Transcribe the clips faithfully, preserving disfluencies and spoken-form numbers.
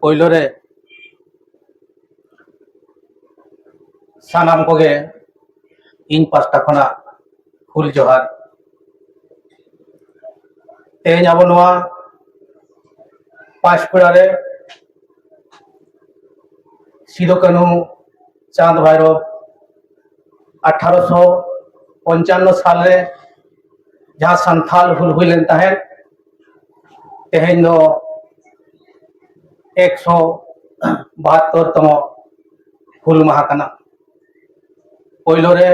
ᱯᱳᱭᱞᱳ ᱨᱮ ᱥᱟᱱᱟᱢ ᱠᱚᱜᱮ ᱤᱧ ᱯᱟᱥᱴᱟ ᱠᱷᱚᱱᱟᱜ ᱦᱩᱞ ᱡᱚᱦᱟᱨ᱾ ᱛᱮᱦᱮᱧ ᱟᱵᱚ ᱱᱚᱣᱟ ᱯᱟᱸᱪᱠᱩᱲᱟ ᱨᱮ ᱥᱤᱫᱩ ᱠᱟᱹᱱᱦᱩ ᱪᱟᱸᱫᱽ ᱵᱷᱟᱭᱨᱚᱵ ᱟᱴᱷᱟᱨᱚᱥᱚ ᱯᱚᱧᱪᱟᱱᱱᱚ ᱥᱟᱞᱨᱮ ᱡᱟᱦᱟᱸ ᱥᱟᱱᱛᱷᱟᱞ ᱦᱩᱞ ᱦᱩᱭ ᱞᱮᱱ ᱛᱟᱦᱮᱸᱫ, ᱛᱮᱦᱮᱧ ᱫᱚ ᱮᱠᱥᱚ ᱵᱟᱦᱟᱛᱛᱳᱨ ᱛᱚᱢᱚ ᱦᱩᱞ ᱢᱟᱦᱟ ᱠᱟᱱᱟ᱾ ᱯᱳᱭᱞᱳ ᱨᱮ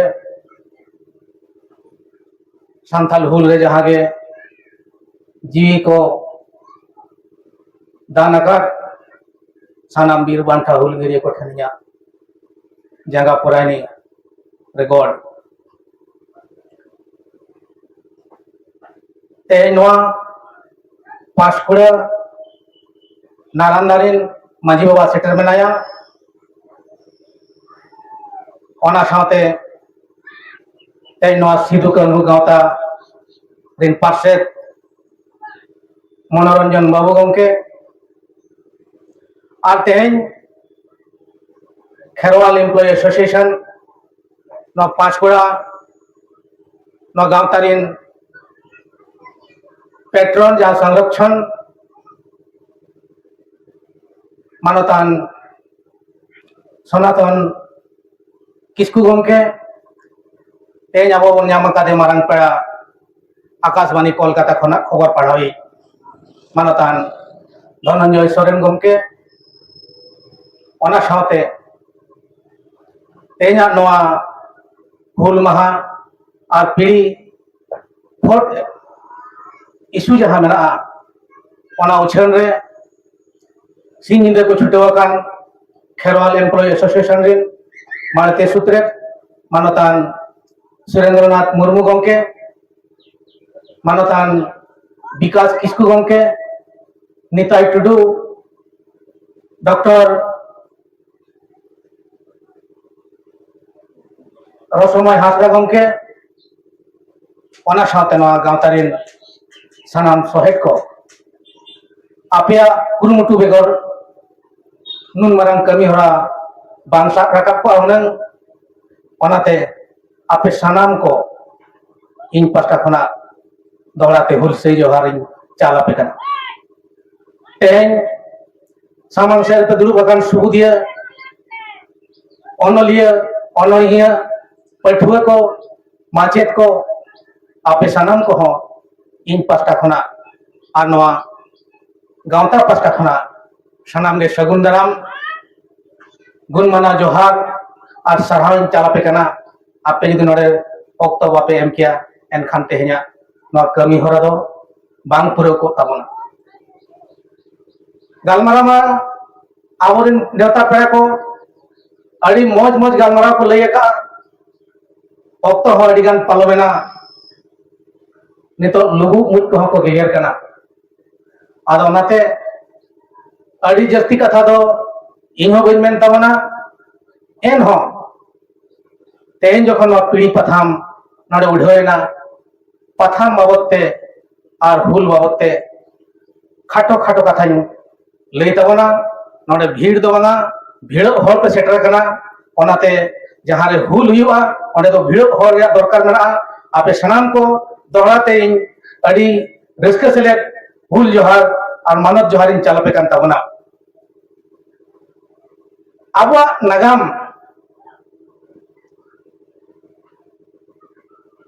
ᱥᱟᱱᱛᱷᱟᱞ ᱦᱩᱞ ᱨᱮ ᱡᱟᱦᱟᱸ ᱜᱮ ᱡᱤᱣᱤ ᱠᱚ ᱫᱟᱱ ᱟᱠᱟᱫ ᱥᱟᱱᱟᱢ ᱵᱤᱨ ᱵᱟᱱᱴᱟ ᱦᱩᱞᱜᱟᱹᱨᱤᱭᱟᱹ ᱠᱚ ᱴᱷᱮᱱ ᱤᱧᱟᱹᱜ ᱡᱟᱸᱜᱟ ᱯᱚᱨᱟᱭᱱᱤ ᱨᱮ ᱜᱚᱰ᱾ ᱛᱮᱦᱮᱧ ᱱᱚᱣᱟ ᱯᱟᱸᱪᱠᱩᱲᱟᱹ ᱱᱟᱞᱟᱱᱫᱟ ᱨᱮᱱ ᱢᱟᱹᱡᱷᱤ ᱵᱟᱵᱟ ᱥᱮᱴᱮᱨ ᱢᱮᱱᱟᱭᱟ᱾ ᱚᱱᱟ ᱥᱟᱶᱛᱮ ᱛᱮᱦᱮᱧ ᱱᱚᱣᱟ ᱥᱤᱫᱩ ᱠᱟᱹᱱᱦᱩ ᱜᱟᱶᱛᱟ ᱨᱮᱱ ᱯᱟᱨᱥᱮᱛ ᱢᱚᱱᱳᱨᱚᱧᱡᱚᱱ ᱵᱟᱹᱵᱩ ᱜᱚᱢᱠᱮ, ᱟᱨ ᱛᱮᱦᱮᱧ ᱠᱷᱮᱨᱣᱟᱞ ᱮᱢᱯᱞᱚᱭ ᱮᱥᱳᱥᱤᱭᱮᱥᱚᱱ ᱱᱚᱣᱟ ᱯᱟᱸᱪᱠᱩᱲᱟ ᱱᱚᱣᱟ ᱜᱟᱶᱛᱟ ᱨᱮᱱ ᱯᱮᱴᱨᱚᱱ, ᱡᱟᱦᱟᱸ ᱥᱚᱝᱨᱚᱠᱷᱚᱱ ᱢᱟᱱᱚᱛᱟᱱ ᱥᱚᱱᱟᱛᱚᱱ ᱠᱤᱥᱠᱩ ᱜᱚᱢᱠᱮ, ᱛᱮᱦᱮᱧ ᱟᱵᱚ ᱵᱚᱱ ᱧᱟᱢ ᱟᱠᱟᱫᱮ ᱢᱟᱨᱟᱝ ᱯᱮᱲᱟ ᱟᱠᱟᱥᱵᱟᱱᱤ ᱠᱳᱞᱠᱟᱛᱟ ᱠᱷᱚᱱᱟᱜ ᱠᱷᱚᱵᱚᱨ ᱯᱟᱲᱦᱟᱣᱤᱡ ᱢᱟᱱᱚᱛᱟᱱ ᱫᱷᱚᱱᱚᱱᱡᱚᱭ ᱥᱚᱨᱮᱱ ᱜᱚᱢᱠᱮ, ᱚᱱᱟ ᱥᱟᱶᱛᱮ ᱛᱮᱦᱮᱧᱟᱜ ᱱᱚᱣᱟ ᱦᱩᱞ ᱢᱟᱦᱟ ᱟᱨ ᱯᱤᱲᱦᱤ ᱯᱷᱳᱨᱛᱷ ᱤᱥᱩ ᱡᱟᱦᱟᱸ ᱢᱮᱱᱟᱜᱼᱟ, ᱚᱱᱟ ᱩᱪᱷᱟᱹᱱ ᱨᱮ ᱥᱤᱧ ᱧᱤᱫᱟᱹ ᱠᱚ ᱪᱷᱩᱴᱟᱹᱣ ᱟᱠᱟᱱ ᱠᱷᱮᱨᱣᱟᱞ ᱮᱢᱯᱞᱚᱭ ᱮᱥᱳᱥᱤᱭᱮᱥᱚᱱ ᱨᱮᱱ ᱢᱟᱬᱛᱮ ᱥᱩᱛᱨᱮᱛ ᱢᱟᱱᱚᱛᱟᱱ ᱥᱩᱨᱮᱱᱫᱨᱚᱱᱟᱛᱷ ᱢᱩᱨᱢᱩ ᱜᱚᱢᱠᱮ, ᱢᱟᱱᱚᱛᱟᱱ ᱵᱤᱠᱟᱥ ᱠᱤᱥᱠᱩ ᱜᱚᱢᱠᱮ, ᱱᱤᱛᱟᱭ ᱴᱩᱰᱩ, ᱰᱚᱠᱴᱚᱨ ᱨᱚᱥᱚᱢᱚᱭ ᱦᱟᱸᱥᱫᱟ ᱜᱚᱢᱠᱮ, ᱚᱱᱟ ᱥᱟᱶᱛᱮ ᱱᱚᱣᱟ ᱜᱟᱶᱛᱟ ᱨᱮᱱ ᱥᱟᱱᱟᱢ ᱥᱚᱦᱮᱫ ᱠᱚ, ᱟᱯᱮᱭᱟᱜ ᱠᱩᱨᱩᱢᱩᱴᱩ ᱵᱮᱜᱚᱨ ᱱᱩᱱ ᱢᱟᱨᱟᱝ ᱠᱟᱹᱢᱤ ᱦᱚᱨᱟ ᱵᱟᱝ ᱥᱟᱵ ᱨᱟᱠᱟᱵ ᱠᱚᱜᱼᱟ ᱦᱩᱱᱟᱹᱝ᱾ ᱚᱱᱟᱛᱮ ᱟᱯᱮ ᱥᱟᱱᱟᱢ ᱠᱚ ᱤᱧ ᱯᱟᱦᱴᱟ ᱠᱷᱚᱱᱟᱜ ᱫᱚᱦᱲᱟ ᱛᱮ ᱦᱩᱞᱥᱟᱹᱭ ᱡᱚᱦᱟᱨ ᱤᱧ ᱪᱟᱞ ᱟᱯᱮ ᱠᱟᱱᱟ᱾ ᱛᱮᱦᱮᱧ ᱥᱟᱢᱟᱝ ᱥᱮᱫ ᱨᱮᱯᱮ ᱫᱩᱲᱩᱵ ᱟᱠᱟᱱ ᱥᱩᱵᱩᱫᱤᱭᱟᱹ, ᱚᱱᱚᱞᱤᱭᱟᱹ, ᱚᱱᱚᱬᱦᱤᱭᱟᱹ, ᱯᱟᱹᱴᱷᱩᱣᱟᱹ ᱠᱚ, ᱢᱟᱪᱮᱫ ᱠᱚ, ᱟᱯᱮ ᱥᱟᱱᱟᱢ ᱠᱚᱦᱚᱸ ᱤᱧ ᱯᱟᱦᱴᱟ ᱠᱷᱚᱱᱟᱜ ᱟᱨ ᱱᱚᱣᱟ ᱜᱟᱶᱛᱟ ᱯᱟᱦᱴᱟ ᱠᱷᱚᱱᱟᱜ ᱥᱟᱱᱟᱢ ᱜᱮ ᱥᱟᱹᱜᱩᱱ ᱫᱟᱨᱟᱢ, ᱜᱩᱱ ᱢᱟᱱᱟᱣ ᱡᱚᱦᱟᱨ ᱟᱨ ᱥᱟᱨᱦᱟᱣ ᱤᱧ ᱪᱟᱞ ᱟᱯᱮ ᱠᱟᱱᱟ᱾ ᱟᱯᱮ ᱡᱩᱫᱤ ᱱᱚᱰᱮ ᱚᱠᱛᱚ ᱵᱟᱯᱮ ᱮᱢ ᱠᱮᱭᱟ, ᱮᱱᱠᱷᱟᱱ ᱛᱮᱦᱮᱧᱟᱜ ᱱᱚᱣᱟ ᱠᱟᱹᱢᱤ ᱦᱚᱨᱟ ᱫᱚ ᱵᱟᱝ ᱯᱩᱨᱟᱹᱣ ᱠᱚᱜ ᱛᱟᱵᱚᱱᱟ᱾ ᱜᱟᱞᱢᱟᱨᱟᱣ ᱢᱟ ᱟᱵᱚᱨᱮᱱ ᱱᱮᱣᱛᱟ ᱯᱮᱲᱟ ᱠᱚ ᱟᱹᱰᱤ ᱢᱚᱡᱽ ᱢᱚᱡᱽ ᱜᱟᱞᱢᱟᱨᱟᱣ ᱠᱚ ᱞᱟᱹᱭ ᱟᱠᱟᱫᱼᱟ᱾ ᱚᱠᱛᱚ ᱦᱚᱸ ᱟᱹᱰᱤ ᱜᱟᱱ ᱯᱟᱨᱚᱢᱮᱱᱟ᱾ ᱱᱤᱛᱚᱜ ᱞᱩᱵᱩᱜ ᱢᱩᱡ ᱠᱚᱦᱚᱸ ᱠᱚ ᱜᱮᱜᱮᱨ ᱠᱟᱱᱟ᱾ ᱟᱫᱚ ᱚᱱᱟᱛᱮ ᱟᱹᱰᱤ ᱡᱟᱹᱥᱛᱤ ᱠᱟᱛᱷᱟ ᱫᱚ ᱤᱧ ᱦᱚᱸ ᱵᱟᱹᱧ ᱢᱮᱱ ᱛᱟᱵᱚᱱᱟ᱾ ᱮᱱᱦᱚᱸ ᱛᱮᱦᱮᱧ ᱡᱚᱠᱷᱚᱱ ᱱᱚᱣᱟ ᱯᱤᱲᱦᱤ ᱯᱟᱛᱷᱟᱢ ᱱᱚᱰᱮ ᱩᱰᱷᱟᱹᱣ ᱮᱱᱟ, ᱯᱟᱛᱷᱟᱢ ᱵᱟᱵᱚᱫ ᱛᱮ ᱟᱨ ᱦᱩᱞ ᱵᱟᱵᱚᱫ ᱛᱮ ᱠᱷᱟᱴᱚ ᱠᱷᱟᱴᱚ ᱠᱟᱛᱷᱟᱧ ᱞᱟᱹᱭ ᱛᱟᱵᱚᱱᱟ᱾ ᱱᱚᱰᱮ ᱵᱷᱤᱲ ᱫᱚ ᱵᱟᱝᱟ, ᱵᱷᱤᱲᱚᱜ ᱦᱚᱲ ᱯᱮ ᱥᱮᱴᱮᱨ ᱟᱠᱟᱱᱟ᱾ ᱚᱱᱟᱛᱮ ᱡᱟᱦᱟᱸ ᱨᱮ ᱦᱩᱞ ᱦᱩᱭᱩᱜᱼᱟ, ᱚᱸᱰᱮ ᱫᱚ ᱵᱷᱤᱲᱚᱜ ᱦᱚᱲ ᱨᱮᱭᱟᱜ ᱫᱚᱨᱠᱟᱨ ᱢᱮᱱᱟᱜᱼᱟ᱾ ᱟᱯᱮ ᱥᱟᱱᱟᱢ ᱠᱚ ᱫᱚᱦᱲᱟ ᱛᱮ ᱤᱧ ᱟᱹᱰᱤ ᱨᱟᱹᱥᱠᱟᱹ ᱥᱮᱞᱮᱫ ᱦᱩᱞ ᱡᱚᱦᱟᱨ ᱟᱨ ᱢᱟᱱᱚᱛ ᱡᱚᱦᱟᱨ ᱤᱧ ᱪᱟᱞ ᱟᱯᱮ ᱠᱟᱱ ᱛᱟᱵᱚᱱᱟ᱾ ᱟᱵᱚᱣᱟᱜ ᱱᱟᱜᱟᱢ,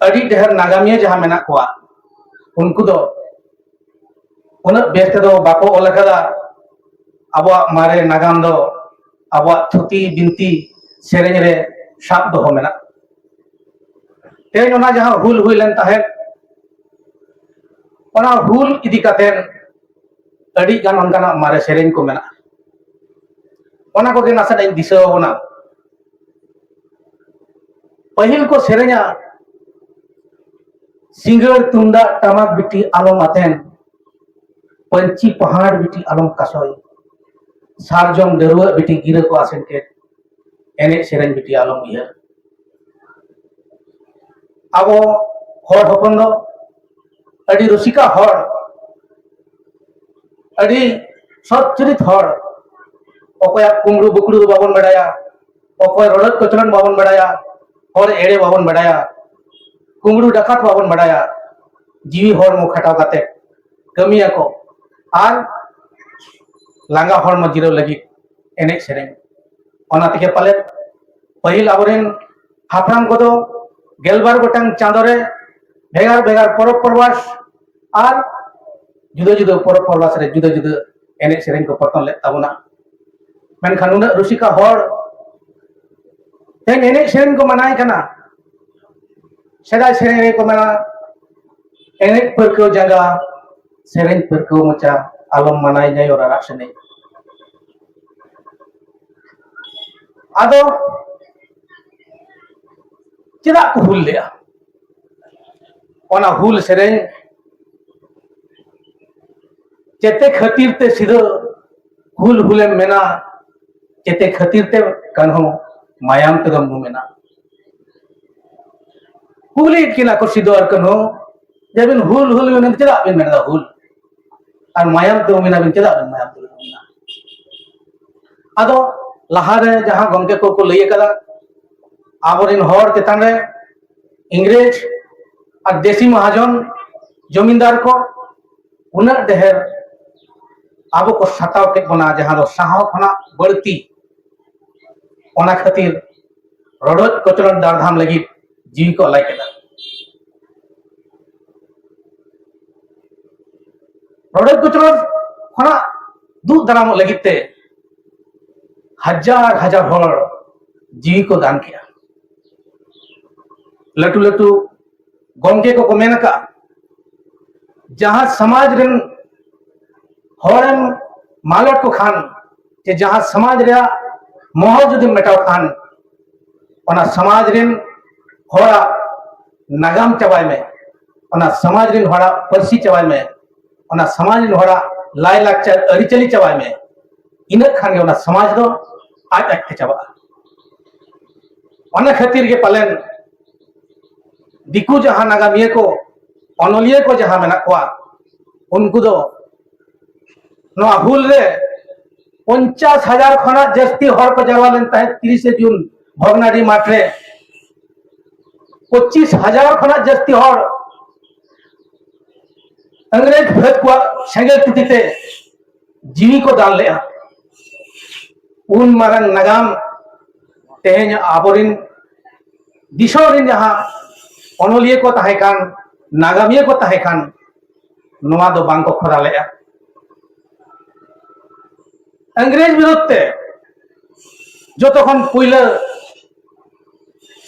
ᱟᱹᱰᱤ ᱰᱷᱮᱨ ᱱᱟᱜᱟᱢᱤᱭᱟᱹ ᱡᱟᱦᱟᱸ ᱢᱮᱱᱟᱜ ᱠᱚᱣᱟ, ᱩᱱᱠᱩ ᱫᱚ ᱩᱱᱟᱹᱜ ᱵᱮᱥ ᱛᱮᱫᱚ ᱵᱟᱠᱚ ᱚᱞ ᱟᱠᱟᱫᱟ᱾ ᱟᱵᱚᱣᱟᱜ ᱢᱟᱨᱮ ᱱᱟᱜᱟᱢ ᱫᱚ ᱟᱵᱚᱣᱟᱜ ᱛᱷᱩᱛᱤ ᱵᱤᱱᱛᱤ ᱥᱮᱨᱮᱧ ᱨᱮ ᱥᱟᱵ ᱫᱚᱦᱚ ᱢᱮᱱᱟᱜᱼᱟ᱾ ᱛᱮᱦᱮᱧ ᱚᱱᱟ ᱡᱟᱦᱟᱸ ᱦᱩᱞ ᱦᱩᱭ ᱞᱮᱱ ᱛᱟᱦᱮᱸᱫ, ᱚᱱᱟ ᱦᱩᱞ ᱤᱫᱤ ᱠᱟᱛᱮ ᱟᱹᱰᱤ ᱜᱟᱱ ᱚᱱᱠᱟᱱᱟᱜ ᱢᱟᱨᱮ ᱥᱮᱨᱮᱧ ᱠᱚ ᱢᱮᱱᱟᱜᱼᱟ᱾ ᱚᱱᱟ ᱠᱚᱜᱮ ᱱᱟᱥᱮᱱᱟᱜ ᱤᱧ ᱫᱤᱥᱟᱹ ᱟᱵᱚᱱᱟ᱾ ᱯᱟᱹᱦᱤᱞ ᱠᱚ ᱥᱮᱨᱮᱧᱟ, "ᱥᱤᱸᱜᱟᱹᱲ ᱛᱩᱢᱫᱟᱜ ᱴᱟᱢᱟᱠ ᱵᱤᱴᱤ ᱟᱞᱚᱢ ᱟᱛᱮᱱ, ᱯᱟᱹᱧᱪᱤ ᱯᱟᱦᱟᱲ ᱵᱤᱴᱤ ᱟᱞᱚᱢ ᱠᱟᱥᱚᱭ, ᱥᱟᱨᱡᱚᱢ ᱰᱟᱹᱨᱣᱟᱹᱜ ᱵᱤᱴᱤ ᱜᱤᱨᱟᱹ ᱠᱚ ᱟᱥᱮᱱ ᱠᱮᱫ, ᱮᱱᱮᱡ ᱥᱮᱨᱮᱧ ᱵᱤᱴᱤ ᱟᱞᱚᱢ ᱩᱭᱦᱟᱹᱨ᱾" ᱟᱵᱚ ᱦᱚᱲ ᱦᱚᱯᱚᱱ ᱫᱚ ᱟᱹᱰᱤ ᱨᱩᱥᱤᱠᱟ ᱦᱚᱲ, ᱟᱹᱰᱤ ᱥᱚᱛ ᱪᱩᱨᱤᱛ ᱦᱚᱲ, ᱚᱠᱚᱭᱟᱜ ᱠᱩᱢᱵᱽᱲᱩ ᱵᱩᱠᱲᱩ ᱫᱚ ᱵᱟᱵᱚᱱ ᱵᱟᱰᱟᱭᱟ, ᱚᱠᱚᱭ ᱨᱚᱰᱚᱡ ᱠᱚᱪᱞᱚᱱ ᱵᱟᱵᱚᱱ ᱵᱟᱰᱟᱭᱟ, ᱦᱚᱲ ᱮᱲᱮ ᱵᱟᱵᱚᱱ ᱵᱟᱰᱟᱭᱟ, ᱠᱩᱢᱵᱽᱲᱩ ᱰᱟᱠᱟᱛ ᱵᱟᱵᱚᱱ ᱵᱟᱰᱟᱭᱟ᱾ ᱡᱤᱣᱤ ᱦᱚᱲᱢᱚ ᱠᱷᱟᱴᱟᱣ ᱠᱟᱛᱮ ᱠᱟᱹᱢᱤᱭᱟᱠᱚ ᱟᱨ ᱞᱟᱸᱜᱟ ᱦᱚᱲᱢᱚ ᱡᱤᱨᱟᱹᱣ ᱞᱟᱹᱜᱤᱫ ᱮᱱᱮᱡ ᱥᱮᱨᱮᱧ᱾ ᱚᱱᱟ ᱛᱮᱜᱮ ᱯᱟᱞᱮᱫ ᱯᱟᱹᱦᱤᱞ ᱟᱵᱚᱨᱮᱱ ᱦᱟᱯᱲᱟᱢ ᱠᱚᱫᱚ ᱜᱮᱞᱵᱟᱨ ᱜᱚᱴᱟᱝ ᱪᱟᱸᱫᱳ ᱨᱮ ᱵᱷᱮᱜᱟᱨ ᱵᱷᱮᱜᱟᱨ ᱯᱚᱨᱚᱵᱽ ᱯᱚᱨᱵᱟᱥ ᱟᱨ ᱡᱩᱫᱟᱹ ᱡᱩᱫᱟᱹ ᱯᱚᱨᱚᱵᱽ ᱯᱚᱨᱵᱟᱥ ᱨᱮ ᱡᱩᱫᱟᱹ ᱡᱩᱫᱟᱹ ᱮᱱᱮᱡ ᱥᱮᱨᱮᱧ ᱠᱚ ᱯᱚᱛᱚᱱ ᱞᱮᱫ ᱛᱟᱵᱚᱱᱟ᱾ ᱢᱮᱱᱠᱷᱟᱱ ᱩᱱᱟᱹᱜ ᱨᱩᱥᱤᱠᱟ ᱦᱚᱲ ᱛᱮᱦᱮᱧ ᱮᱱᱮᱡ ᱥᱮᱨᱮᱧ ᱠᱚ ᱢᱟᱱᱟᱭ ᱠᱟᱱᱟ᱾ ᱥᱮᱫᱟᱭ ᱥᱮᱨᱮᱧ ᱨᱮᱠᱚ ᱢᱮᱱᱟ, "ᱮᱱᱮᱡ ᱯᱟᱹᱨᱠᱟᱹᱣ ᱡᱟᱸᱜᱟ, ᱥᱮᱨᱮᱧ ᱯᱟᱹᱨᱠᱟᱹᱣ ᱢᱚᱪᱟ, ᱟᱞᱚᱢ ᱢᱟᱱᱟᱭ ᱧᱟᱭᱚ ᱨᱟᱨᱟᱜ ᱥᱮᱱᱮᱡ᱾" ᱟᱫᱚ ᱪᱮᱫᱟᱜ ᱠᱚ ᱦᱩᱞ ᱞᱮᱫᱼᱟ? ᱚᱱᱟ ᱦᱩᱞ ᱥᱮᱨᱮᱧ ᱪᱮᱛᱮ ᱠᱷᱟᱹᱛᱤᱨ ᱛᱮ ᱥᱤᱫᱷᱟᱹ ᱦᱩᱞ ᱦᱩᱞᱮᱢ ᱢᱮᱱᱟ, ᱪᱮᱛᱮ ᱠᱷᱟᱹᱛᱤᱨ ᱛᱮ ᱠᱟᱹᱱᱦᱩ ᱢᱟᱭᱟᱢ ᱛᱮᱫᱚᱢ ᱧᱩᱢᱮᱱᱟ? ᱠᱩᱞᱤᱭᱮᱫ ᱠᱤᱱᱟ ᱠᱚ ᱥᱤᱫᱷᱩ ᱟᱨ ᱠᱟᱹᱱᱦᱩ, ᱡᱮ ᱟᱹᱵᱤᱱ ᱦᱩᱞ ᱦᱩᱞ ᱵᱤᱱ ᱢᱮᱱᱫᱟ, ᱪᱮᱫᱟᱜ ᱵᱤᱱ ᱢᱮᱱᱫᱟ ᱦᱩᱞ? ᱟᱨ ᱢᱟᱭᱟᱢ ᱛᱮ ᱩᱢᱤᱱᱟ ᱵᱤᱱ, ᱪᱮᱫᱟᱜ ᱵᱤᱱ ᱢᱟᱭᱟᱢ ᱛᱮ ᱩᱢᱤᱱᱟ? ᱟᱫᱚ ᱞᱟᱦᱟᱨᱮ ᱡᱟᱦᱟᱸ ᱜᱚᱢᱠᱮ ᱠᱚᱠᱚ ᱞᱟᱹᱭ ᱟᱠᱟᱫᱟ, ᱟᱵᱚᱨᱮᱱ ᱦᱚᱲ ᱪᱮᱛᱟᱱ ᱨᱮ ᱤᱝᱨᱮᱡᱽ ᱟᱨ ᱫᱮᱥᱤ ᱢᱚᱦᱟᱡᱚᱱ ᱡᱚᱢᱤᱱᱫᱟᱨ ᱠᱚ ᱩᱱᱟᱹᱜ ᱰᱷᱮᱨ ᱟᱵᱚ ᱠᱚ ᱥᱟᱛᱟᱣ ᱠᱮᱫ ᱵᱚᱱᱟ, ᱡᱟᱦᱟᱸ ᱫᱚ ᱥᱟᱦᱟᱣ ᱠᱷᱚᱱᱟᱜ ᱵᱟᱹᱲᱛᱤ᱾ ᱚᱱᱟ ᱠᱷᱟᱹᱛᱤᱨ ᱨᱚᱰᱚᱡ ᱠᱚᱪᱞᱚᱱ ᱫᱟᱨᱫᱷᱟᱢ ᱞᱟᱹᱜᱤᱫ ᱡᱤᱣᱤ ᱠᱚ ᱟᱞᱟᱭ ᱠᱮᱫᱟ᱾ ᱨᱚᱰᱚᱡ ᱠᱚᱪᱞᱚᱱ ᱠᱷᱚᱱᱟᱜ ᱫᱩᱜ ᱫᱟᱨᱟᱢᱚᱜ ᱞᱟᱹᱜᱤᱫ ᱛᱮ ᱦᱟᱡᱟᱨ ᱦᱟᱡᱟᱨ ᱦᱚᱲ ᱡᱤᱣᱤ ᱠᱚ ᱫᱟᱱ ᱠᱮᱫᱟ᱾ ᱞᱟᱹᱴᱩ ᱞᱟᱹᱴᱩ ᱜᱚᱢᱠᱮ ᱠᱚᱠᱚ ᱢᱮᱱ ᱟᱠᱟᱫᱼᱟ, ᱡᱟᱦᱟᱸ ᱥᱚᱢᱟᱡᱽ ᱨᱮᱱ ᱦᱚᱲᱮᱢ ᱢᱟᱞᱚᱴ ᱠᱚ ᱠᱷᱟᱱ, ᱡᱮ ᱡᱟᱦᱟᱸ ᱥᱚᱢᱟᱡᱽ ᱨᱮᱭᱟᱜ ᱢᱚᱦᱚᱨ ᱡᱩᱫᱤᱢ ᱢᱮᱴᱟᱣ ᱠᱷᱟᱱ, ᱚᱱᱟ ᱥᱚᱢᱟᱡᱽ ᱨᱮᱱ ᱦᱚᱲᱟᱜ ᱱᱟᱜᱟᱢ ᱪᱟᱵᱟᱭ ᱢᱮ, ᱚᱱᱟ ᱥᱚᱢᱟᱡᱽ ᱨᱮᱱ ᱦᱚᱲᱟᱜ ᱯᱟᱹᱨᱥᱤ ᱪᱟᱵᱟᱭ ᱢᱮ, ᱚᱱᱟ ᱥᱚᱢᱟᱡᱽ ᱨᱮᱱ ᱦᱚᱲᱟᱜ ᱞᱟᱭᱼᱞᱟᱠᱪᱟᱨ ᱟᱹᱨᱤᱪᱟᱹᱞᱤ ᱪᱟᱵᱟᱭ ᱢᱮ, ᱤᱱᱟᱹᱜ ᱠᱷᱟᱱ ᱜᱮ ᱚᱱᱟ ᱥᱚᱢᱟᱡᱽ ᱫᱚ ᱟᱡ ᱟᱡ ᱛᱮ ᱪᱟᱵᱟᱜᱼᱟ᱾ ᱚᱱᱟ ᱠᱷᱟᱹᱛᱤᱨ ᱜᱮ ᱯᱟᱞᱮᱱ ᱫᱤᱠᱩ ᱡᱟᱦᱟᱸ ᱱᱟᱜᱟᱢᱤᱭᱟᱹ ᱠᱚ, ᱚᱱᱚᱞᱤᱭᱟᱹ ᱠᱚ ᱡᱟᱦᱟᱸ ᱢᱮᱱᱟᱜ ᱠᱚᱣᱟ, ᱩᱱᱠᱩ ᱫᱚ ᱱᱚᱣᱟ ᱦᱩᱞ ᱨᱮ ᱯᱚᱧᱪᱟᱥ ᱦᱟᱡᱟᱨ ᱠᱷᱚᱱᱟᱜ ᱡᱟᱹᱥᱛᱤ ᱦᱚᱲ ᱠᱚ ᱡᱟᱨᱣᱟ ᱞᱮᱱ ᱛᱟᱦᱮᱸᱫ ᱛᱤᱨᱤᱥᱮ ᱡᱩᱱ ᱵᱷᱚᱜᱽᱱᱟᱰᱤ ᱢᱟᱴᱷ ᱨᱮ᱾ ᱯᱚᱸᱪᱤᱥ ᱦᱟᱡᱟᱨ ᱠᱷᱚᱱᱟᱜ ᱡᱟᱹᱥᱛᱤ ᱦᱚᱲ ᱤᱝᱨᱮᱡᱽ ᱯᱷᱟᱹᱫ ᱠᱚᱣᱟᱜ ᱥᱮᱸᱜᱮᱞ ᱴᱩᱴᱤ ᱛᱮ ᱡᱤᱣᱤ ᱠᱚ ᱫᱟᱱ ᱞᱮᱫᱼᱟ᱾ ᱩᱱ ᱢᱟᱨᱟᱝ ᱱᱟᱜᱟᱢ ᱛᱮᱦᱮᱧ ᱟᱵᱚᱨᱤᱱ ᱫᱤᱥᱚᱢ ᱨᱤᱱ ᱡᱟᱦᱟᱸ ᱚᱱᱚᱞᱤᱭᱟᱹ ᱠᱚ ᱛᱟᱦᱮᱸ ᱠᱟᱱ, ᱱᱟᱜᱟᱢᱤᱭᱟᱹ ᱠᱚ ᱛᱟᱦᱮᱸ ᱠᱟᱱ, ᱱᱚᱣᱟ ᱫᱚ ᱵᱟᱝ ᱠᱚ ᱠᱷᱚᱨᱟ ᱞᱮᱫᱼᱟ᱾ ᱤᱝᱨᱮᱡᱽ ᱵᱤᱨᱩᱫᱷ ᱛᱮ ᱡᱚᱛᱚ ᱠᱷᱚᱱ ᱯᱩᱭᱞᱟᱹ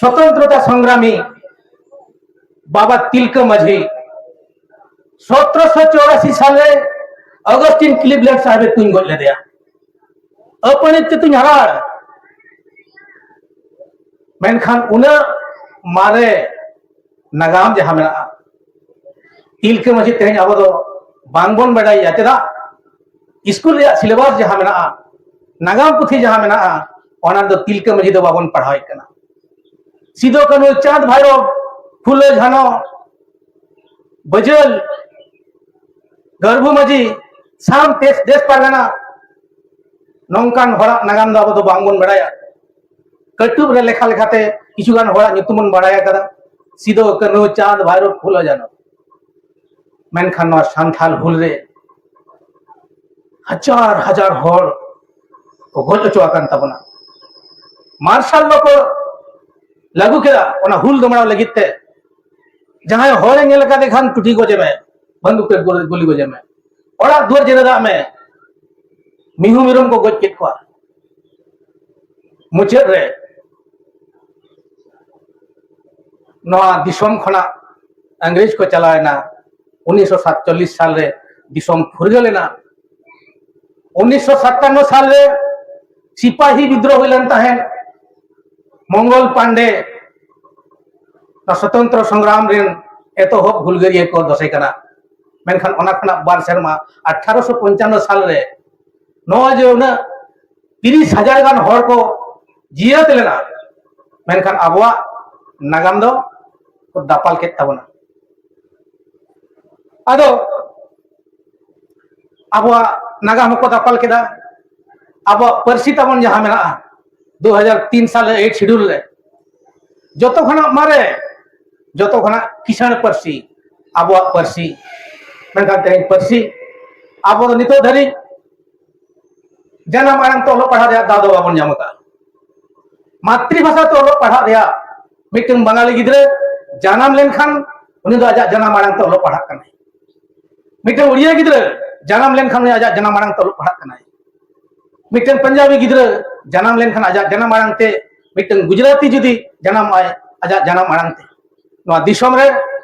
ᱥᱚᱛᱚᱱᱛᱨᱚᱛᱟ ᱥᱚᱝᱜᱨᱟᱢᱤ ᱵᱟᱵᱟ ᱛᱤᱞᱠᱟᱹ ᱢᱟᱹᱡᱷᱤ ᱥᱚᱛᱨᱚᱥᱚ ᱪᱚᱣᱨᱟᱥᱤ ᱥᱟᱞᱨᱮ ᱚᱜᱚᱥᱴᱤᱱ ᱠᱞᱤᱵᱞᱮᱱᱰ ᱥᱟᱦᱮᱵ ᱮ ᱛᱩᱧ ᱜᱚᱡ ᱞᱮᱫᱮᱭᱟ᱾ ᱟᱹᱯᱟᱹᱱᱤᱡ ᱛᱮ ᱛᱩᱧ ᱦᱟᱨᱟᱲ᱾ ᱢᱮᱱᱠᱷᱟᱱ ᱩᱱᱟᱹᱜ ᱢᱟᱨᱮ ᱱᱟᱜᱟᱢ ᱡᱟᱦᱟᱸ ᱢᱮᱱᱟᱜᱼᱟ, ᱛᱤᱞᱠᱟᱹ ᱢᱟᱹᱡᱷᱤ ᱛᱮᱦᱮᱧ ᱟᱵᱚ ᱫᱚ ᱵᱟᱝᱵᱚᱱ ᱵᱟᱰᱟᱭᱟ᱾ ᱪᱮᱫᱟᱜ? ᱥᱠᱩᱞ ᱨᱮᱭᱟᱜ ᱥᱤᱞᱮᱵᱟᱥ ᱡᱟᱦᱟᱸ ᱢᱮᱱᱟᱜᱼᱟ, ᱱᱟᱜᱟᱢ ᱯᱩᱛᱷᱤ ᱡᱟᱦᱟᱸ ᱢᱮᱱᱟᱜᱼᱟ, ᱚᱱᱟ ᱫᱚ ᱛᱤᱞᱠᱟᱹ ᱢᱟᱹᱡᱷᱤ ᱫᱚ ᱵᱟᱵᱚᱱ ᱯᱟᱲᱦᱟᱣᱮᱫ ᱠᱟᱱᱟ᱾ ᱥᱤᱫᱩ ᱠᱟᱹᱱᱦᱩ, ᱪᱟᱸᱫᱽ ᱵᱷᱟᱭᱨᱚ, ᱯᱷᱩᱞᱳ ᱡᱷᱟᱱᱚ, ᱵᱟᱹᱡᱟᱹᱞ, ᱜᱟᱹᱨᱵᱷᱩ ᱢᱟᱹᱡᱷᱤ, ᱥᱟᱱᱛᱮᱥ, ᱫᱮᱥ ᱯᱟᱨᱜᱟᱱᱟ, ᱱᱚᱝᱠᱟᱱ ᱦᱚᱲᱟᱜ ᱱᱟᱜᱟᱢ ᱫᱚ ᱟᱵᱚ ᱫᱚ ᱵᱟᱝᱵᱚᱱ ᱵᱟᱲᱟᱭᱟ᱾ ᱠᱟᱹᱴᱩᱵ ᱨᱮ ᱞᱮᱠᱷᱟ ᱞᱮᱠᱷᱟᱛᱮ ᱠᱤᱪᱷᱩ ᱜᱟᱱ ᱦᱚᱲᱟᱜ ᱧᱩᱛᱩᱢ ᱵᱚᱱ ᱵᱟᱲᱟᱭ ᱟᱠᱟᱫᱟ, ᱥᱤᱫᱩ, ᱠᱟᱹᱱᱦᱩ, ᱪᱟᱸᱫᱽ, ᱵᱷᱟᱭᱨᱚ, ᱯᱷᱩᱞᱳ, ᱡᱷᱟᱱᱚ᱾ ᱢᱮᱱᱠᱷᱟᱱ ᱱᱚᱣᱟ ᱥᱟᱱᱛᱟᱞ ᱦᱩᱞ ᱨᱮ ᱦᱟᱡᱟᱨ ᱦᱟᱡᱟᱨ ᱦᱚᱲ ᱠᱚ ᱜᱚᱡ ᱦᱚᱪᱚ ᱟᱠᱟᱱ ᱛᱟᱵᱚᱱᱟ᱾ ᱢᱟᱨᱥᱟᱞ ᱞᱚ ᱠᱚ ᱞᱟᱹᱜᱩ ᱠᱮᱫᱟ ᱚᱱᱟ ᱦᱩᱞ ᱫᱚᱢᱲᱟᱣ ᱞᱟᱹᱜᱤᱫ ᱛᱮ᱾ ᱡᱟᱦᱟᱸᱭ ᱦᱚᱲᱮ ᱧᱮᱞ ᱟᱠᱟᱫᱮ ᱠᱷᱟᱱ ᱴᱩᱴᱤ ᱜᱚᱡᱮ ᱢᱮ, ᱵᱟᱹᱱᱫᱩᱠ ᱛᱮ ᱜᱩᱞᱤ ᱜᱚᱡᱮ ᱢᱮ, ᱚᱲᱟᱜ ᱫᱩᱣᱟᱹᱨ ᱡᱮᱨᱮᱫᱟᱜ ᱢᱮ᱾ ᱢᱤᱦᱩ ᱢᱮᱨᱚᱢ ᱠᱚ ᱜᱚᱡ ᱠᱮᱫ ᱠᱚᱣᱟ᱾ ᱢᱩᱪᱟᱹᱫ ᱨᱮ ᱱᱚᱣᱟ ᱫᱤᱥᱚᱢ ᱠᱷᱚᱱᱟᱜ ᱤᱝᱨᱮᱡᱽ ᱠᱚ ᱪᱟᱞᱟᱣ ᱮᱱᱟ᱾ ᱩᱱᱤᱥᱥᱚ ᱥᱟᱛᱪᱚᱞᱞᱤᱥ ᱥᱟᱞ ᱨᱮ ᱫᱤᱥᱚᱢ ᱯᱷᱩᱨᱜᱟᱹᱞ ᱮᱱᱟ᱾ ᱩᱱᱤᱥᱥᱚ ᱥᱟᱛᱟᱱᱱᱚ ᱥᱟᱞ ᱨᱮ ᱥᱤᱯᱟᱦᱤ ᱵᱤᱫᱽᱨᱳᱦ ᱦᱩᱭ ᱞᱮᱱ ᱛᱟᱦᱮᱸᱫ᱾ ᱢᱚᱝᱜᱚᱞ ᱯᱟᱱᱰᱮ ᱥᱚᱛᱚᱱᱛᱨᱚ ᱥᱚᱝᱜᱨᱟᱢ ᱨᱮᱱ ᱮᱛᱚᱦᱚᱵ ᱦᱩᱞᱜᱟᱹᱨᱤᱭᱟᱹ ᱠᱚ ᱫᱚᱥᱮ ᱠᱟᱱᱟ᱾ ᱢᱮᱱᱠᱷᱟᱱ ᱚᱱᱟ ᱠᱷᱚᱱᱟᱜ ᱵᱟᱨ ᱥᱮᱨᱢᱟ, ᱟᱴᱷᱟᱨᱚᱥᱚ ᱯᱚᱧᱪᱟᱱᱱᱚ ᱥᱟᱞ ᱨᱮ ᱱᱚᱜᱼᱚᱭ ᱡᱮ ᱩᱱᱟᱹᱜ ᱛᱤᱨᱤᱥ ᱦᱟᱡᱟᱨ ᱜᱟᱱ ᱦᱚᱲ ᱠᱚ ᱡᱤᱭᱟᱹᱛ ᱞᱮᱱᱟ, ᱢᱮᱱᱠᱷᱟᱱ ᱟᱵᱚᱣᱟᱜ ᱱᱟᱜᱟᱢ ᱫᱚ ᱠᱚ ᱫᱟᱯᱟᱞ ᱠᱮᱫ ᱛᱟᱵᱚᱱᱟ᱾ ᱟᱫᱚ ᱟᱵᱚᱣᱟᱜ ᱱᱟᱜᱟᱢ ᱦᱚᱸᱠᱚ ᱫᱟᱯᱟᱞ ᱠᱮᱫᱟ᱾ ᱟᱵᱚᱣᱟᱜ ᱯᱟᱹᱨᱥᱤ ᱛᱟᱵᱚᱱ ᱡᱟᱦᱟᱸ ᱢᱮᱱᱟᱜᱼᱟ, ᱫᱩ ᱦᱟᱡᱟᱨ ᱛᱤᱱ ᱥᱟᱞ ᱨᱮ ᱮᱭᱤᱴ ᱥᱤᱰᱩᱞ ᱨᱮ ᱡᱚᱛᱚ ᱠᱷᱚᱱᱟᱜ ᱢᱟᱨᱮ, ᱡᱚᱛᱚ ᱠᱷᱚᱱᱟᱜ ᱠᱤᱥᱟᱹᱬ ᱯᱟᱹᱨᱥᱤ, ᱟᱵᱚᱣᱟᱜ ᱯᱟᱹᱨᱥᱤ᱾ ᱢᱮᱱᱠᱷᱟᱱ ᱛᱮᱦᱮᱧ ᱯᱟᱹᱨᱥᱤ ᱟᱵᱚ ᱫᱚ ᱱᱤᱛᱚᱜ ᱫᱷᱟᱹᱨᱤᱡ ᱡᱟᱱᱟᱢ ᱟᱲᱟᱝ ᱛᱮ ᱚᱞᱚᱜ ᱯᱟᱲᱦᱟᱜ ᱨᱮᱭᱟᱜ ᱫᱟᱣ ᱫᱚ ᱵᱟᱵᱚᱱ ᱧᱟᱢ ᱟᱠᱟᱫᱼᱟ᱾ ᱢᱟᱛᱨᱤᱵᱷᱟᱥᱟ ᱛᱮ ᱚᱞᱚᱜ ᱯᱟᱲᱦᱟᱜ ᱨᱮᱭᱟᱜ ᱢᱤᱫᱴᱟᱝ ᱵᱟᱝᱟᱞᱤ ᱜᱤᱫᱽᱨᱟᱹ ᱡᱟᱱᱟᱢ ᱞᱮᱱᱠᱷᱟᱱ ᱩᱱᱤ ᱫᱚ ᱟᱡᱟᱜ ᱡᱟᱱᱟᱢ ᱟᱲᱟᱝ ᱛᱮ ᱚᱞᱚᱜ ᱯᱟᱲᱦᱟᱜ ᱠᱟᱱᱟᱭ᱾ ᱢᱤᱫᱴᱟᱝ ᱩᱲᱤᱭᱟ ᱜᱤᱫᱽᱨᱟᱹ ᱡᱟᱱᱟᱢ ᱞᱮᱱᱠᱷᱟᱱ ᱩᱱᱤ ᱟᱡᱟᱜ ᱡᱟᱱᱟᱢ ᱟᱲᱟᱝ ᱛᱮ ᱚᱞᱚᱜ ᱯᱟᱲᱦᱟᱜ ᱠᱟᱱᱟᱭ᱾ ᱢᱤᱫᱴᱟᱝ ᱯᱟᱧᱡᱟᱵᱤ ᱜᱤᱫᱽᱨᱟᱹ ᱡᱟᱱᱟᱢ ᱞᱮᱱᱠᱷᱟᱱ ᱟᱡᱟᱜ ᱡᱟᱱᱟᱢ ᱟᱲᱟᱝ ᱛᱮ, ᱢᱤᱫᱴᱟᱝ ᱜᱩᱡᱽᱨᱟᱛᱤ ᱡᱩᱫᱤ ᱡᱟᱱᱟᱢᱚᱜᱼᱟᱭ ᱟᱡᱟᱜ ᱡᱟᱱᱟᱢ ᱟᱲᱟᱝ ᱛᱮ᱾ ᱱᱚᱣᱟ ᱫᱤᱥᱚᱢ ᱨᱮ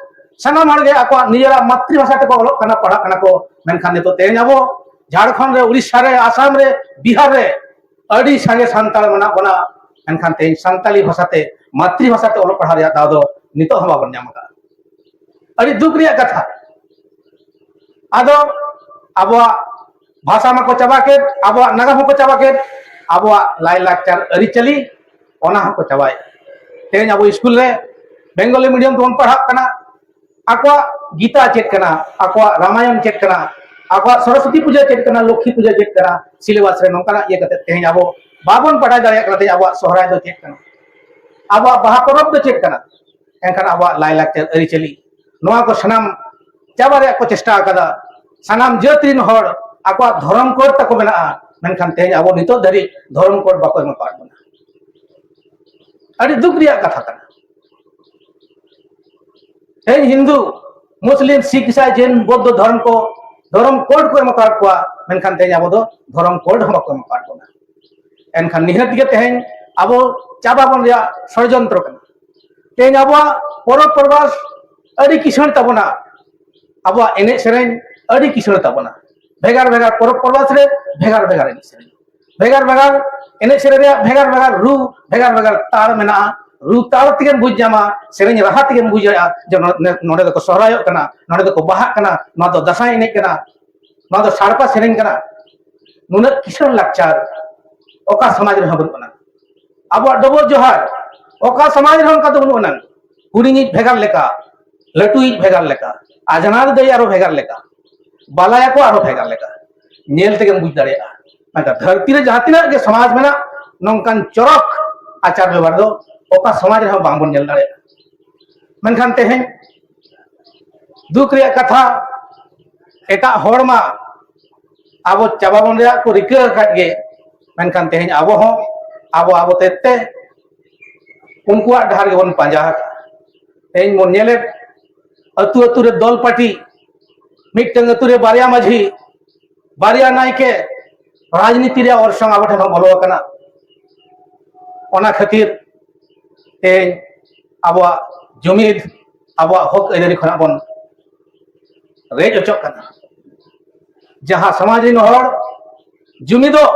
ᱥᱟᱱᱟᱢ ᱦᱚᱲ ᱜᱮ ᱟᱠᱚᱣᱟᱜ ᱱᱤᱡᱮᱨᱟᱜ ᱢᱟᱛᱨᱤᱵᱷᱟᱥᱟ ᱛᱮᱠᱚ ᱚᱞᱚᱜ ᱠᱟᱱᱟ, ᱯᱟᱲᱦᱟᱜ ᱠᱟᱱᱟ ᱠᱚ᱾ ᱢᱮᱱᱠᱷᱟᱱ ᱱᱤᱛᱚᱜ ᱛᱮᱦᱮᱧ ᱟᱵᱚ ᱡᱷᱟᱲᱠᱷᱚᱸᱰ ᱨᱮ, ᱩᱲᱤᱥᱥᱟ ᱨᱮ, ᱟᱥᱟᱢ ᱨᱮ, ᱵᱤᱦᱟᱨ ᱨᱮ ᱟᱹᱰᱤ ᱥᱟᱸᱜᱮ ᱥᱟᱱᱛᱟᱲ ᱢᱮᱱᱟᱜ ᱵᱚᱱᱟ, ᱢᱮᱱᱠᱷᱟᱱ ᱛᱮᱦᱮᱧ ᱥᱟᱱᱛᱟᱞᱤ ᱵᱷᱟᱥᱟᱛᱮ, ᱢᱟᱛᱨᱤᱵᱷᱟᱥᱟᱛᱮ ᱚᱞᱚᱜ ᱯᱟᱲᱦᱟᱣ ᱨᱮᱭᱟᱜ ᱫᱟᱣ ᱫᱚ ᱱᱤᱛᱚᱜ ᱦᱚᱸ ᱵᱟᱵᱚᱱ ᱧᱟᱢ ᱟᱠᱟᱫᱟ᱾ ᱟᱹᱰᱤ ᱫᱩᱠ ᱨᱮᱭᱟᱜ ᱠᱟᱛᱷᱟ᱾ ᱟᱫᱚ ᱟᱵᱚᱣᱟᱜ ᱵᱷᱟᱥᱟ ᱢᱟᱠᱚ ᱪᱟᱵᱟ ᱠᱮᱫ, ᱟᱵᱚᱣᱟᱜ ᱱᱟᱜᱟᱢ ᱦᱚᱸᱠᱚ ᱪᱟᱵᱟ ᱠᱮᱫ, ᱟᱵᱚᱣᱟᱜ ᱞᱟᱭᱼᱞᱟᱠᱪᱟᱨ ᱟᱹᱨᱤᱪᱟᱹᱞᱤ, ᱚᱱᱟ ᱦᱚᱸᱠᱚ ᱪᱟᱵᱟᱭᱮᱫ᱾ ᱛᱮᱦᱮᱧ ᱟᱵᱚ ᱥᱠᱩᱞ ᱨᱮ ᱵᱮᱝᱜᱚᱞᱤ ᱢᱤᱰᱤᱭᱟᱢ ᱛᱮᱵᱚᱱ ᱯᱟᱲᱦᱟᱜ ᱠᱟᱱᱟ, ᱟᱠᱚᱣᱟᱜ ᱜᱤᱛᱟ ᱪᱮᱫ ᱠᱟᱱᱟ, ᱟᱠᱚᱣᱟᱜ ᱨᱟᱢᱟᱭᱚᱱ ᱪᱮᱫ ᱠᱟᱱᱟ, ᱟᱠᱚᱣᱟᱜ ᱥᱚᱨᱚᱥᱚᱛᱤ ᱯᱩᱡᱟᱹ ᱪᱮᱫ ᱠᱟᱱᱟ, ᱞᱚᱠᱠᱷᱤ ᱯᱩᱡᱟᱹ ᱪᱮᱫ ᱠᱟᱱᱟ, ᱥᱤᱞᱮᱵᱟᱥ ᱨᱮ ᱱᱚᱝᱠᱟᱱᱟᱜ ᱤᱭᱟᱹ ᱠᱟᱛᱮ ᱛᱮᱦᱮᱧ ᱟᱵᱚ ᱵᱟᱵᱚᱱ ᱵᱟᱰᱟᱭ ᱫᱟᱲᱮᱭᱟᱜ ᱠᱟᱱᱟ ᱛᱮᱦᱮᱧ ᱟᱵᱚᱣᱟᱜ ᱥᱚᱦᱨᱟᱭ ᱫᱚ ᱪᱮᱫ ᱠᱟᱱᱟ, ᱟᱵᱚᱣᱟᱜ ᱵᱟᱦᱟ ᱯᱚᱨᱚᱵᱽ ᱫᱚ ᱪᱮᱫ ᱠᱟᱱᱟ᱾ ᱮᱱᱠᱷᱟᱱ ᱟᱵᱚᱣᱟᱜ ᱞᱟᱭᱼᱞᱟᱠᱪᱟᱨ ᱟᱹᱨᱤᱪᱟᱹᱞᱤ, ᱱᱚᱣᱟ ᱠᱚ ᱥᱟᱱᱟᱢ ᱪᱟᱵᱟ ᱨᱮᱭᱟᱜ ᱠᱚ ᱪᱮᱥᱴᱟ ᱟᱠᱟᱫᱟ᱾ ᱥᱟᱱᱟᱢ ᱡᱟᱹᱛ ᱨᱮᱱ ᱦᱚᱲ ᱟᱠᱚᱣᱟᱜ ᱫᱷᱚᱨᱚᱢ ᱠᱳᱰ ᱛᱟᱠᱚ ᱢᱮᱱᱟᱜᱼᱟ, ᱢᱮᱱᱠᱷᱟᱱ ᱛᱮᱦᱮᱧ ᱟᱵᱚ ᱱᱤᱛᱚᱜ ᱫᱷᱟᱹᱨᱤᱡ ᱫᱷᱚᱨᱚᱢ ᱠᱳᱰ ᱵᱟᱠᱚ ᱮᱢ ᱟᱠᱟᱫ ᱵᱚᱱᱟ᱾ ᱟᱹᱰᱤ ᱫᱩᱠ ᱨᱮᱭᱟᱜ ᱠᱟᱛᱷᱟ ᱠᱟᱱᱟ᱾ ᱛᱮᱦᱮᱧ ᱦᱤᱱᱫᱩ, ᱢᱩᱥᱞᱤᱢ, ᱥᱤᱠᱷ, ᱤᱥᱟᱭ, ᱡᱮᱱ, ᱵᱳᱫᱽᱫᱷᱚ ᱫᱷᱚᱨᱚᱢ ᱠᱚ ᱫᱷᱚᱨᱚᱢ ᱠᱳᱰ ᱠᱚ ᱮᱢ ᱟᱠᱟᱫ ᱠᱚᱣᱟ, ᱢᱮᱱᱠᱷᱟᱱ ᱛᱮᱦᱮᱧ ᱟᱵᱚ ᱫᱚ ᱫᱷᱚᱨᱚᱢ ᱠᱳᱰ ᱦᱚᱸ ᱵᱟᱠᱚ ᱮᱢ ᱟᱠᱟᱫ ᱵᱚᱱᱟ᱾ ᱮᱱᱠᱷᱟᱱ ᱱᱤᱦᱟᱹᱛ ᱜᱮ ᱛᱮᱦᱮᱧ ᱟᱵᱚ ᱪᱟᱵᱟ ᱵᱚᱱ ᱨᱮᱭᱟᱜ ᱥᱚᱲᱡᱚᱱᱛᱨᱚ ᱠᱟᱱᱟ᱾ ᱛᱮᱦᱮᱧ ᱟᱵᱚᱣᱟᱜ ᱯᱚᱨᱚᱵᱽ ᱯᱚᱨᱵᱟᱥ ᱟᱹᱰᱤ ᱠᱤᱥᱟᱹᱬ ᱛᱟᱵᱚᱱᱟ, ᱟᱵᱚᱣᱟᱜ ᱮᱱᱮᱡ ᱥᱮᱨᱮᱧ ᱟᱹᱰᱤ ᱠᱤᱥᱟᱹᱬ ᱛᱟᱵᱚᱱᱟ᱾ ᱵᱷᱮᱜᱟᱨ ᱵᱷᱮᱜᱟᱨ ᱯᱚᱨᱚᱵᱽ ᱯᱚᱨᱵᱟᱥ ᱨᱮ ᱵᱷᱮᱜᱟᱨ ᱵᱷᱮᱜᱟᱨ ᱮᱱᱮᱡ ᱥᱮᱨᱮᱧ, ᱵᱷᱮᱜᱟᱨ ᱵᱷᱮᱜᱟᱨ ᱮᱱᱮᱡ ᱥᱮᱨᱮᱧ ᱨᱮᱭᱟᱜ ᱵᱷᱮᱜᱟᱨ ᱵᱷᱮᱜᱟᱨ ᱨᱩ, ᱵᱷᱮᱜᱟᱨ ᱵᱷᱮᱜᱟᱨ ᱛᱟᱲ ᱢᱮᱱᱟᱜᱼᱟ᱾ ᱨᱩ ᱛᱟᱲ ᱛᱮᱜᱮᱢ ᱵᱩᱡᱽ ᱧᱟᱢᱟ, ᱥᱮᱨᱮᱧ ᱨᱟᱦᱟ ᱛᱮᱜᱮᱢ ᱵᱩᱡᱽ ᱫᱟᱲᱮᱭᱟᱜᱼᱟ ᱡᱮ ᱱᱚ-, ᱱᱚᱰᱮ ᱫᱚᱠᱚ ᱥᱚᱦᱨᱟᱭᱚᱜ ᱠᱟᱱᱟ, ᱱᱚᱰᱮ ᱫᱚᱠᱚ ᱵᱟᱦᱟᱜ ᱠᱟᱱᱟ, ᱱᱚᱣᱟ ᱫᱚ ᱫᱟᱸᱥᱟᱭ ᱮᱱᱮᱡ ᱠᱟᱱᱟ, ᱱᱚᱣᱟ ᱫᱚ ᱥᱟᱲᱯᱟ ᱥᱮᱨᱮᱧ ᱠᱟᱱᱟ᱾ ᱱᱩᱱᱟᱹᱜ ᱠᱤᱥᱟᱹᱬ ᱞᱟᱠᱪᱟᱨ ᱚᱠᱟ ᱥᱚᱢᱟᱡᱽ ᱨᱮᱦᱚᱸ ᱵᱟᱹᱱᱩᱜ ᱟᱱᱟ᱾ ᱟᱵᱚᱣᱟᱜ ᱰᱚᱵᱚᱜ ᱡᱚᱦᱟᱨ ᱚᱠᱟ ᱥᱚᱢᱟᱡᱽ ᱨᱮᱦᱚᱸ ᱚᱱᱠᱟ ᱫᱚ ᱵᱟᱹᱱᱩᱜ ᱟᱱᱟ᱾ ᱦᱩᱰᱤᱧᱤᱡ ᱵᱷᱮᱜᱟᱨ ᱞᱮᱠᱟ, ᱞᱟᱹᱴᱩᱭᱤᱡ ᱵᱷᱮᱜᱟᱨ ᱞᱮᱠᱟ, ᱟᱡᱷᱱᱟᱨ ᱫᱟᱹᱭ ᱟᱨᱦᱚᱸ ᱵᱷᱮᱜᱟᱨ ᱞᱮᱠᱟ, ᱵᱟᱞᱟᱭᱟ ᱠᱚ ᱟᱨᱦᱚᱸ ᱵᱷᱮᱜᱟᱨ ᱞᱮᱠᱟ᱾ ᱧᱮᱞ ᱛᱮᱜᱮᱢ ᱵᱩᱡᱽ ᱫᱟᱲᱮᱭᱟᱜᱼᱟ᱾ ᱢᱮᱱᱠᱷᱟᱱ ᱫᱷᱟᱹᱨᱛᱤ ᱨᱮ ᱡᱟᱦᱟᱸ ᱛᱤᱱᱟᱹᱜ ᱜᱮ ᱥᱚᱢᱟᱡᱽ ᱢᱮᱱᱟᱜ, ᱱᱚᱝᱠᱟᱱ ᱪᱚᱨᱚᱠ ᱟᱪᱟᱨ ᱵᱮᱵᱚᱦᱟᱨ ᱫᱚ ᱚᱠᱟ ᱥᱚᱢᱟᱡᱽ ᱨᱮᱦᱚᱸ ᱵᱟᱝᱵᱚᱱ ᱧᱮᱞ ᱫᱟᱲᱮᱭᱟᱜᱼᱟ᱾ ᱢᱮᱱᱠᱷᱟᱱ ᱛᱮᱦᱮᱧ ᱫᱩᱠ ᱨᱮᱭᱟᱜ ᱠᱟᱛᱷᱟ, ᱮᱴᱟᱜ ᱦᱚᱲ ᱢᱟ ᱟᱵᱚ ᱪᱟᱵᱟ ᱵᱚᱱ ᱨᱮᱭᱟᱜ ᱠᱚ ᱨᱤᱠᱟᱹ ᱟᱠᱟᱫ ᱜᱮ, ᱢᱮᱱᱠᱷᱟᱱ ᱛᱮᱦᱮᱧ ᱟᱵᱚ ᱦᱚᱸ ᱟᱵᱚ ᱟᱵᱚ ᱛᱮ ᱛᱮ ᱩᱱᱠᱩᱣᱟᱜ ᱰᱟᱦᱟᱨ ᱜᱮᱵᱚᱱ ᱯᱟᱸᱡᱟ ᱟᱠᱟᱫᱼᱟ᱾ ᱛᱮᱦᱮᱧ ᱵᱚᱱ ᱧᱮᱞᱮᱫ, ᱟᱹᱛᱩ ᱟᱹᱛᱩ ᱨᱮ ᱫᱚᱞ ᱯᱟᱹᱴᱤ, ᱢᱤᱫᱴᱟᱝ ᱟᱹᱛᱩ ᱨᱮ ᱵᱟᱨᱭᱟ ᱢᱟᱹᱡᱷᱤ, ᱵᱟᱨᱭᱟ ᱱᱟᱭᱠᱮ, ᱨᱟᱡᱽᱱᱤᱛᱤ ᱨᱮᱭᱟᱜ ᱚᱨᱥᱚᱝ ᱟᱵᱚ ᱴᱷᱮᱱ ᱦᱚᱸ ᱵᱚᱞᱚ ᱟᱠᱟᱱᱟ᱾ ᱚᱱᱟ ᱠᱷᱟᱹᱛᱤᱨ ᱛᱮᱦᱮᱧ ᱟᱵᱚᱣᱟᱜ ᱡᱩᱢᱤᱫ, ᱟᱵᱚᱣᱟᱜ ᱦᱚᱠ ᱟᱹᱭᱫᱟᱹᱨᱤ ᱠᱷᱚᱱᱟᱜ ᱵᱚᱱ ᱨᱮᱡ ᱚᱪᱚᱜ ᱠᱟᱱᱟ᱾ ᱡᱟᱦᱟᱸ ᱥᱚᱢᱟᱡᱽ ᱨᱮᱱ ᱦᱚᱲ ᱡᱩᱢᱤᱫᱚᱜ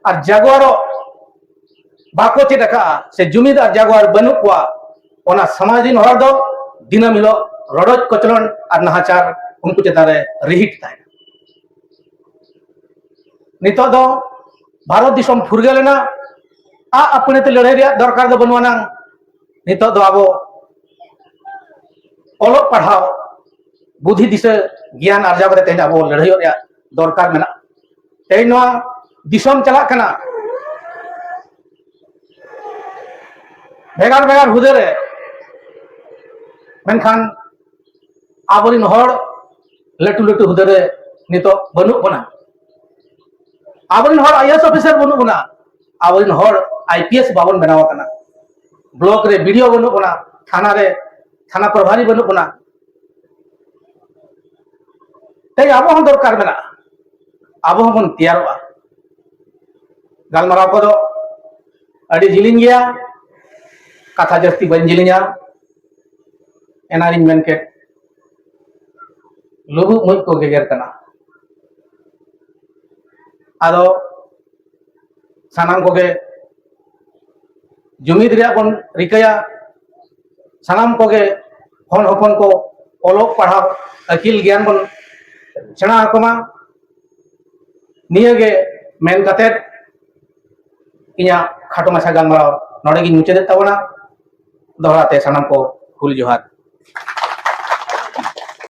ᱟᱨ ᱡᱟᱜᱣᱟᱨᱚᱜ ᱵᱟᱠᱚ ᱪᱮᱫ ᱟᱠᱟᱫᱼᱟ, ᱥᱮ ᱡᱩᱢᱤᱫ ᱟᱨ ᱡᱟᱜᱣᱟᱨ ᱵᱟᱹᱱᱩᱜ ᱠᱚᱣᱟ, ᱚᱱᱟ ᱥᱚᱢᱟᱡᱽ ᱨᱮᱱ ᱦᱚᱲ ᱫᱚ ᱫᱤᱱᱟᱹᱢ ᱦᱤᱞᱳᱜ ᱨᱚᱰᱚᱡ ᱠᱚᱪᱞᱚᱱ ᱟᱨ ᱱᱟᱦᱟᱪᱟᱨ ᱩᱱᱠᱩ ᱪᱮᱛᱟᱱ ᱨᱮ ᱨᱤᱦᱤᱴ ᱛᱟᱦᱮᱱᱟ᱾ ᱱᱤᱛᱚᱜ ᱫᱚ ᱵᱷᱟᱨᱚᱛ ᱫᱤᱥᱚᱢ ᱯᱷᱩᱨᱜᱟᱹᱞ ᱮᱱᱟ, ᱟᱜ ᱟᱹᱯᱱᱟᱹᱛ ᱞᱟᱹᱲᱦᱟᱹᱭ ᱨᱮᱭᱟᱜ ᱫᱚᱨᱠᱟᱨ ᱫᱚ ᱵᱟᱹᱱᱩᱜ ᱟᱱᱟᱝ᱾ ᱱᱤᱛᱚᱜ ᱫᱚ ᱟᱵᱚ ᱚᱞᱚᱜ ᱯᱟᱲᱦᱟᱣ ᱵᱩᱫᱷᱤ ᱫᱤᱥᱟᱹ ᱜᱮᱭᱟᱱ ᱟᱨᱡᱟᱣ ᱠᱟᱛᱮ ᱛᱮᱦᱮᱧ ᱟᱵᱚ ᱞᱟᱹᱲᱦᱟᱹᱭᱚᱜ ᱨᱮᱭᱟᱜ ᱫᱚᱨᱠᱟᱨ ᱢᱮᱱᱟᱜᱼᱟ᱾ ᱛᱮᱦᱮᱧ ᱱᱚᱣᱟ ᱫᱤᱥᱚᱢ ᱪᱟᱞᱟᱜ ᱠᱟᱱᱟ ᱵᱷᱮᱜᱟᱨ ᱵᱷᱮᱜᱟᱨ ᱦᱩᱫᱟᱹ ᱨᱮ, ᱢᱮᱱᱠᱷᱟᱱ ᱟᱵᱚᱨᱮᱱ ᱦᱚᱲ ᱞᱟᱹᱴᱩ ᱞᱟᱹᱴᱩ ᱦᱩᱫᱟᱹ ᱨᱮ ᱱᱤᱛᱚᱜ ᱵᱟᱹᱱᱩᱜ ᱵᱚᱱᱟ᱾ ᱟᱵᱚᱨᱮᱱ ᱦᱚᱲ ᱟᱭ ᱮ ᱮᱥ ᱚᱯᱷᱤᱥᱟᱨ ᱵᱟᱹᱱᱩᱜ ᱵᱚᱱᱟ᱾ ᱟᱵᱚᱨᱮᱱ ᱦᱚᱲ ᱟᱭ ᱯᱤ ᱮᱥ ᱵᱟᱵᱚᱱ ᱵᱮᱱᱟᱣ ᱟᱠᱟᱱᱟ᱾ ᱵᱞᱚᱠ ᱨᱮ ᱵᱤ ᱰᱤ ᱳ ᱵᱟᱹᱱᱩᱜ ᱵᱚᱱᱟ, ᱛᱷᱟᱱᱟ ᱨᱮ ᱛᱷᱟᱱᱟ ᱯᱨᱚᱵᱷᱟᱨᱤ ᱵᱟᱹᱱᱩᱜ ᱵᱚᱱᱟ᱾ ᱛᱮᱦᱮᱧ ᱟᱵᱚ ᱦᱚᱸ ᱫᱚᱨᱠᱟᱨ ᱢᱮᱱᱟᱜᱼᱟ, ᱟᱵᱚ ᱦᱚᱸᱵᱚᱱ ᱛᱮᱭᱟᱨᱚᱜᱼᱟ᱾ ᱜᱟᱞᱢᱟᱨᱟᱣ ᱠᱚᱫᱚ ᱟᱹᱰᱤ ᱡᱤᱞᱤᱧ ᱜᱮᱭᱟ, ᱠᱟᱛᱷᱟ ᱡᱟᱹᱥᱛᱤ ᱵᱟᱹᱧ ᱡᱤᱞᱤᱧᱟ᱾ ᱮᱱᱟᱱᱤᱧ ᱢᱮᱱ ᱠᱮᱫ, ᱞᱩᱵᱩᱜ ᱢᱩᱡ ᱠᱚ ᱜᱮᱜᱮᱨ ᱠᱟᱱᱟ᱾ ᱟᱫᱚ ᱥᱟᱱᱟᱢ ᱠᱚᱜᱮ ᱡᱩᱢᱤᱫ ᱨᱮᱭᱟᱜ ᱵᱚᱱ ᱨᱤᱠᱟᱹᱭᱟ᱾ ᱥᱟᱱᱟᱢ ᱠᱚᱜᱮ ᱦᱚᱱ ᱦᱚᱯᱚᱱ ᱠᱚ ᱚᱞᱚᱜ ᱯᱟᱲᱦᱟᱣ ᱟᱹᱠᱤᱞ ᱜᱮᱭᱟᱱ ᱵᱚᱱ ᱥᱮᱬᱟ ᱟᱠᱚ ᱢᱟ᱾ ᱱᱤᱭᱟᱹ ᱜᱮ ᱢᱮᱱ ᱠᱟᱛᱮᱫ ᱤᱧᱟᱹᱜ ᱠᱷᱟᱴᱚ ᱢᱟᱪᱷᱟ ᱜᱟᱞᱢᱟᱨᱟᱣ ᱱᱚᱰᱮ ᱜᱤᱧ ᱢᱩᱪᱟᱹᱫᱮᱫ ᱛᱟᱵᱚᱱᱟ᱾ ᱫᱚᱦᱲᱟ ᱛᱮ ᱥᱟᱱᱟᱢ ᱠᱚ ᱦᱩᱞ ᱡᱚᱦᱟᱨ᱾